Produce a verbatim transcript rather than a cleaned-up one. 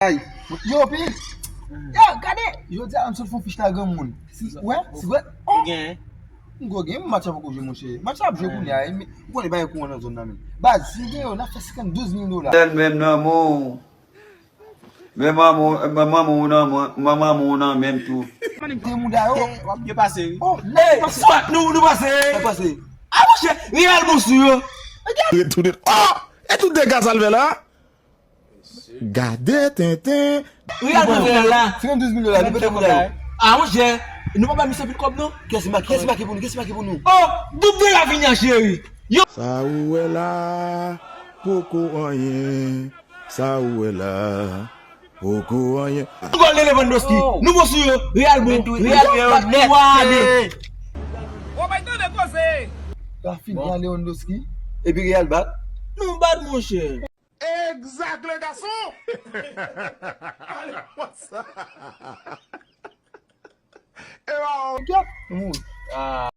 Ay, yo, pi. Yo, gade. Jodi a, m sot fè yon fich la granmoun. Si, wè, si wè. Oh, m gwo gen, match la poko jwe, monchè. Match la ap jwe kounye a, e, m konnen bagay kouran nan zòn nan, men. Baz, si gen yo, n ap fè senkanndouz mil dola. Tèl menm nan men w. Men manman w, men manman w nan men, men manman w nan menm tou. Te mouda yo. W ap byen pase, wi. Oh, nou pase. Swat, nou, nou pase. Nou pase. Ah, monchè, Real bon sou yo. Retounen. Oh! E tout dega sa l fè la? Gade tenten. Real bon Real la. Senkanndouz mil dola, li pete mouda yo. Ah, monchè, nou pa ba misye pil kòb, non? Kiyès ki make, kiyès ki make pou nou, kiyès ki make pou nou? Oh, doub dega fini an, cheri. Yo. Sa ou wè la, poko anyen. Sa ou wè la, poko anyen. Gòl de Lewandowski. Nou bon sou yo. Real bon. Real bat twa a de. Rafinha, Lewandowski. Epi Real bat. Nou bat, monchè. Exact, le garçon. Allez, what's up? E ba,